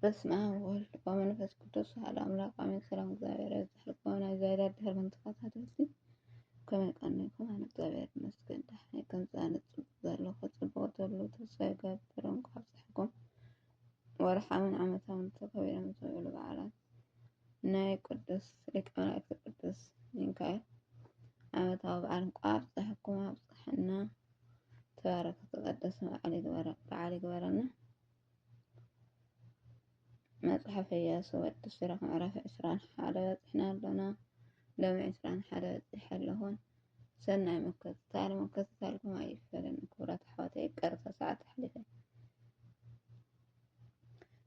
በስመ አብ ወወልድ ወመንፈስ ቅዱስ አሐዱ አምላክ አሜን። ሰላም እግዚኣብሔር ይብዛሕልኩም። ናይ ዛይዳ ድሕር ምን ተኸታተልቲ ከመይ ቀኒኹም? ኣነ እግዚኣብሔር ይመስገን ደሕና እየ። ከምዚ ኣነ ጽቡቕ ዘለኹ ጽቡቕ ትብሉ ተስፋ ይገብር። እንኳዕ ኣብፀሐኩም። ወርሓውን ዓመታውን ተኸቢሮም ዝውዕሉ በዓላት ናይ ቅዱስ ሊቀ መላእክት ቅዱስ ሚካኤል ዓመታዊ በዓል እንኳዕ ኣብፀሐኩም ኣብፀሐና። ተባረከ ተቀደሰ በዓል ይግበረ- በዓል ይግበረና። መጽሓፈ ኢያሱ ወዲ ሲራክ ምዕራፍ ዕስራን ሓደ በጺሕና ኣሎና። ሎሚ ዕስራን ሓደ በጺሐ ኣለኹን። ሰናይ ምክትታል፣ ምክትታልኩም ኣይፈለኒ ክቡራት ኣሕዋተይ፣ ይቅርታ ሰዓት ኣሕሊፈ።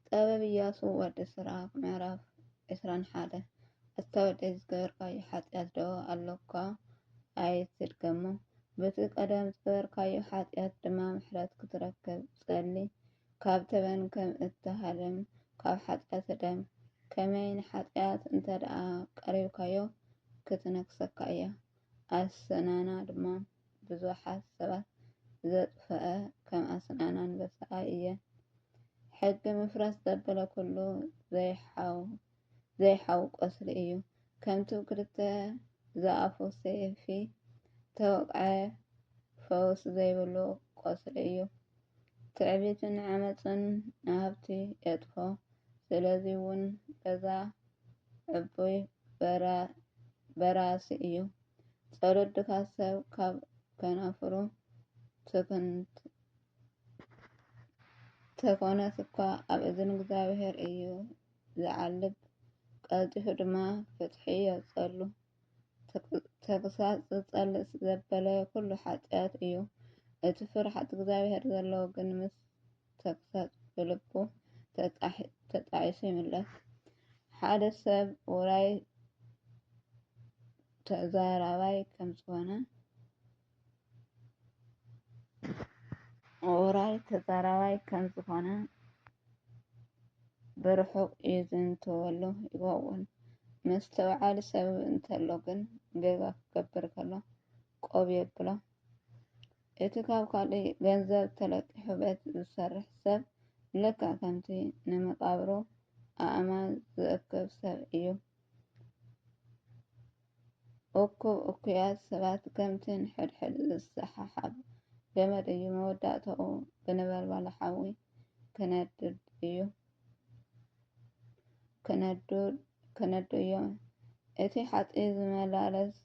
ጥበብ ኢያሱ ወዲ ሲራክ ምዕራፍ ዕስራን ሓደ። ኣታ ወደይ ዝገበርካዮ ሓጢኣት ዶ ኣሎካ? ኣይትድገሞ። በቲ ቀደም ዝገበርካዮ ሓጢኣት ድማ ምሕረት ክትረክብ ጸሊ። ካብ ተበን ከም እትሃድም፣ ካብ ሓጢኣት ህደም። ከመይ ንሓጢኣት እንተ ደኣ ቀሪብካዮ፣ ክትነክሰካ እያ። ኣሰናና ድማ ብዙሓት ሰባት ዘጥፍአ ከም ኣስናና ኣንበሳ እየ። ሕጊ ምፍራስ ዘበለ ኩሉ ዘይሓው ዘይሓው ቁስሊ እዩ። ከምቲ ክልተ ዝኣፉ ሰይፊ ተወቕዐ ፈውሲ ዘይብሉ ቁስሊ እዩ። ትዕቢትን ዓመፅን ንሃብቲ የጥፎ። ስለዚ እውን በዛ ዕቡይ በራ- በራሲ እዩ። ጸሎት ድኻ ሰብ ካብ ከናፍሩ ትክንት ተኾነት እኳ ኣብ እዝኒ እግዚኣብሔር እዩ ዝዓልብ፣ ቀልጢፉ ድማ ፍትሒ የውጸሉ። ተግ- ተግሳጽ ዝጸልእ ዘበለ ኩሉ ሓጢኣት እዩ። እቲ ፍርሃት እግዚኣብሔር ዘለዎ ግን ምስ ተግሳጽ ብልቡ ተጣሒ- ተጣዒሱ ይምለስ። ሓደ ሰብ ውራይ ተዛራባይ ከም ዝኾነ ውራይ ተዛራባይ ከም ዝኾነ ብርሑቕ ይዝንተወሉ ይኸውን። መስተውዓሊ ሰብ እንተሎ ግን ጌጋ ክገብር ከሎ ቆብ የብሎ። እቲ ካብ ካልእ ገንዘብ ተለቂሑ ቤት ዝሰርሕ ሰብ ልክዕ ከምቲ ንመቓብሩ ኣእማን ዝእክብ ሰብ እዩ። እኩብ እኩያት ሰባት ከምቲ ንሕድሕድ ዝሰሓሓብ ገመድ እዩ። መወዳእታኡ ብነበልባል ሓዊ ክነድድ እዩ። ክነዱ ክነዱ እዮም። እቲ ሓጢ ዝመላለስ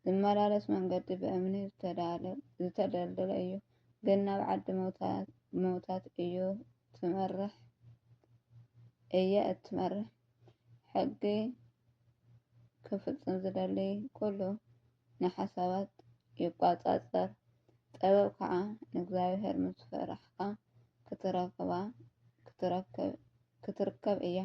ዝመላለስ መንገዲ ብእምኒ ዝተዳለ- ዝተደልደለ እዩ፣ ግን ናብ ዓዲ መውታት- መውታት እዩ ትመርሕ እየ እትመርሕ። ሕጊ ክፍጽም ዝደሊ ኩሉ ንሓሳባት ይቋጻጸር። ጥበብ ከዓ ንእግዚኣብሔር ምስ ፈራሕካ ክትረክባ ክትረክብ ክትርከብ እያ።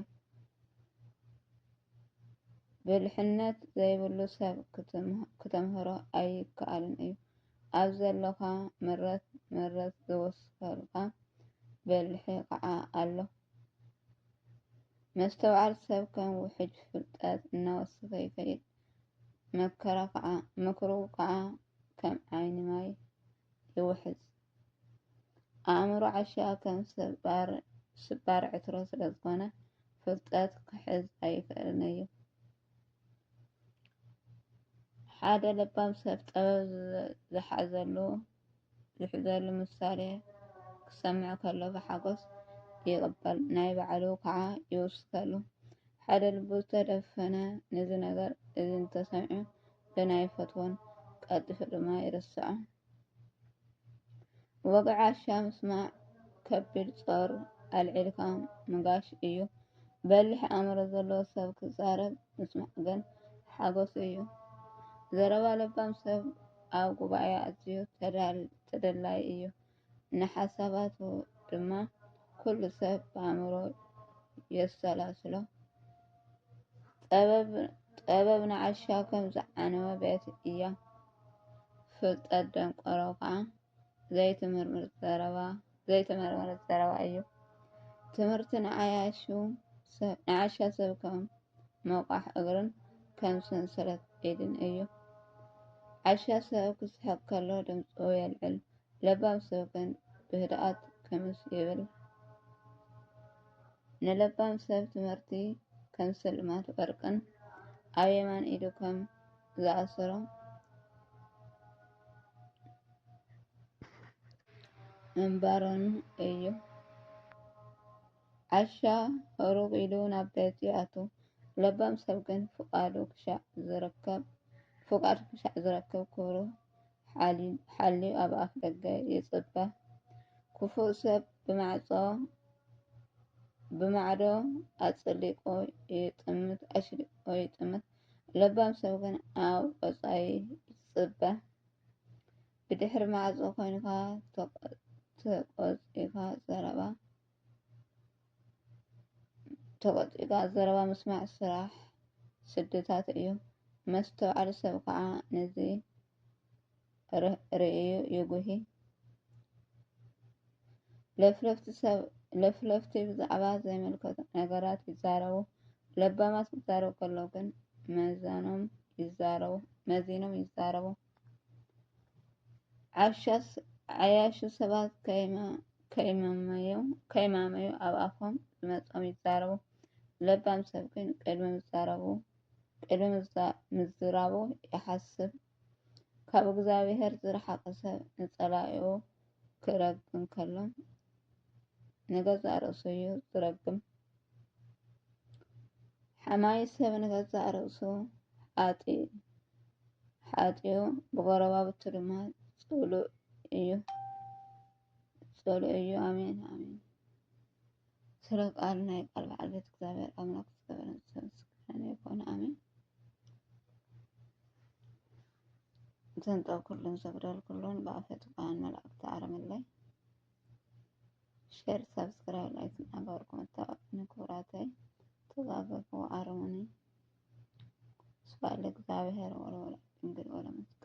ብልሕነት ዘይብሉ ሰብ ክትም- ክተምህሮ ኣይከኣልን እዩ። ኣብ ዘሎካ ምረት ምረት ዝወስኸልካ በልሒ ከዓ ኣሎ። መስተውዓል ሰብ ከም ውሕጅ ፍልጠት እናወሰኸ ይኸይድ፣ መከራ ከዓ ምክሩ ከዓ ከም ዓይኒ ማይ ይውሕዝ። ኣእምሮ ዓሻ ከም ስባር ስባር ዕትሮ ስለ ዝኾነ ፍልጠት ክሕዝ ኣይክእልን እዩ። ሓደ ለባም ሰብ ጥበብ ዝሓዘሉ ዝሕዘሉ ምሳሌ ክሰምዕ ከሎ ብሓጎስ ይቕበል፣ ናይ ባዕሉ ከዓ ይውስከሉ። ሓደ ልቡ ዝተደፈነ ነዚ ነገር እዚ እንተሰሚዑ ግን ኣይፈትዎን፣ ቀልጢፉ ድማ ይርስዖ። ወግዒ ዓሻ ምስማዕ ከቢድ ጾር ኣልዒልካ ምጋሽ እዩ። በሊሕ ኣእምሮ ዘለዎ ሰብ ክዛረብ ምስማዕ ግን ሓጎስ እዩ። ዘረባ ለባም ሰብ ኣብ ጉባኤ ኣዝዩ ተዳል- ተደላዪ እዩ። ንሓሳባቱ ድማ ኩሉ ሰብ ብኣእምሮ የሰላስሎ። ጠበብ ጠበብ ንዓሻ ከም ዝዓነወ ቤት እያ። ፍልጠት ደንቆሮ ከዓ ዘይትምርምር ዘረባ ዘይተመርመረ ዘረባ እዩ። ትምህርቲ ንዓያሹ ሰብ ንዓሻ ሰብ ከም መቋሕ እግርን ከም ሰንሰለት ኢድን እዩ። ዓሻ ሰብ ክስሕቕ ከሎ ድምፁ የልዕል፣ ለባም ሰብ ግን ብህድኣት ክምስ ይብል። ንለባም ሰብ ትምህርቲ ከም ስልማት ወርቅን ኣብ የማን ኢዱ ከም ዝኣስሮ እምባሮን እዩ። ዓሻ ህሩግ ኢሉ ናብ ቤት ይኣቱ። ለባም ሰብ ግን ፍቓዱ ክሻዕ ዝርከብ ፍቓድ ክሻዕ ዝረክብ ክብሩ ሓልዩ ኣብ ኣፍ ደገ ይጽበ። ክፉእ ሰብ ብማዕጾ ብማዕዶ ኣጸሊቑ ይጥምት ኣሽሊቑ ይጥምት። ለባም ሰብ ግን ኣብ ወጻኢ ይጽበ። ብድሕሪ ማዕጾ ኮይንካ ተቖጺካ ዘረባ ተቖጺካ ዘረባ ምስማዕ ስራሕ ስድታት እዩ። መስተውዓሊ ሰብ ከዓ ነዚ ርእዩ ይጉሂ። ለፍለፍቲ ሰብ ለፍለፍቲ ብዛዕባ ዘይምልከቶም ነገራት ይዛረቡ። ለባማት ክዛረቡ ከለዉ ግን መዛኖም ይዛረቡ መዚኖም ይዛረቡ። ዓሻስ ዓያሹ ሰባት ከይማ- ከይማመዩ ከይማመዩ ኣብ ኣፎም ዝመጾም ይዛረቡ። ለባም ሰብ ግን ቅድሚ ምዛረቡ ቅድሚ ምዛ- ምዝራቡ ይሓስብ። ካብ እግዚኣብሔር ዝረሓቐ ሰብ ንጸላኢኡ ክረግም ከሎ ንገዛእ ርእሱ እዩ ዝረግም። ሓማይ ሰብ ንገዛእ ርእሱ ሓጢ ሓጢኡ ብጎረባብቱ ድማ ጽሉእ እዩ ጽሉእ እዩ። ኣሜን ኣሜን። ስለ ቃል ናይ ቃል በዓል ቤት እግዚኣብሔር ኣምላክ ዝገበረ ዝተመስገነ ይኹን። ኣሜን። ዘንጠብኩሉን ዘብደልኩሉን ብኣፈ ጥቃን መላእክቲ ኣረመለይ። ሼር ሳብስክራይብ ላይክ እናገበርኩም ኣተባብዑኒ ክቡራተይ። ተጋገኹ ኣርሙኒ። ስብሐት ለእግዚኣብሔር ወለወላዲቱ ድንግል ወለመስቀሉ